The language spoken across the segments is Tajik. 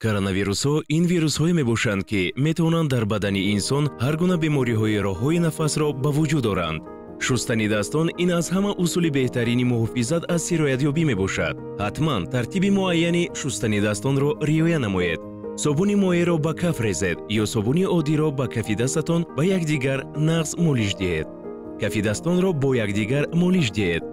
Коронавирусҳо ин вирусҳое мебошанд, ки метавонанд дар бадани инсон ҳар гуна бемориҳои роҳҳои нафасро ба вуҷуд оранд. Шустани дастон ин аз ҳама усули беҳтарини муҳофизат аз сироятёбӣ мебошад. Ҳатман тартиби муайяни шустани дастонро риоя намоед. Собуни моеъро ба каф резед ё собуни оддиро ба кафи дастатон ба якдигар нағз молиш диҳед. Кафи дастонро бо якдигар молиш диҳед.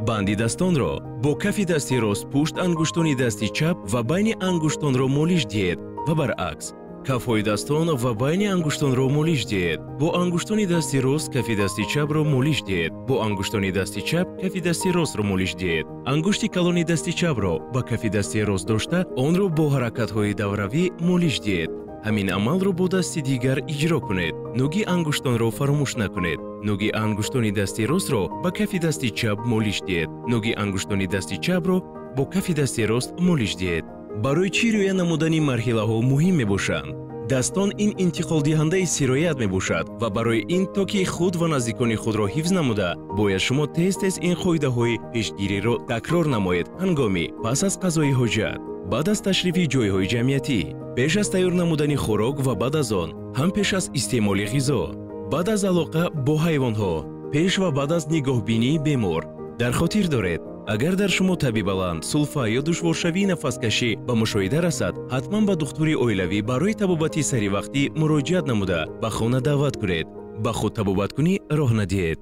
Банди дастонро бо кафи дасти рост пушт ангуштони дасти чап ва байни ангуштонро молиш диҳед ва баръакс. Кафҳои дастон ва байни ангуштонро молиш диҳед. Бо ангуштони дасти рост кафи дасти чапро молиш диҳед. Бо ангуштони дасти чап кафи дасти ростро молиш диҳед. Ангушти калони дасти чапро ба кафи дасти рост дошта, онро бо ҳаракатҳои давравӣ молиш диҳед. Ҳамин амалро бо дасти дигар иҷро кунед. Нуги ангуштонро фаромӯш накунед. Нуги ангуштони дасти ростро ба кафи дасти чап молиш диҳед. Нуги ангуштони дасти чапро бо кафи дасти рост молиш диҳед. Барои чӣ риоя намудани марҳилаҳо муҳим мебошанд? Дастон ин интиқолдиҳандаи сироят мебошад ва барои ин то ки худ ва наздикони худро ҳифз намуда, бояд шумо тез-тез ин қоидаҳои пешгириро такрор намоед ҳангоми пас аз қазои ҳоҷат, баъд аз ташрифи ҷойҳои ҷамъиятӣ, пеш аз тайёр намудани хӯрок ва баъд аз он, ҳам пеш аз истеъмоли ғизо, баъд аз алоқа бо ҳайвонҳо, пеш ва баъд аз нигоҳбинии бемор. Дар хотир доред, агар дар шумо таби баланд, сулфа ё душворшавии нафаскашӣ ба мушоҳида расад, ҳатман ба духтури оилавӣ барои табобати саривақтӣ муроҷиат намуда, ба хона даъват кунед. Ба худ табобаткунӣ роҳ надиҳед.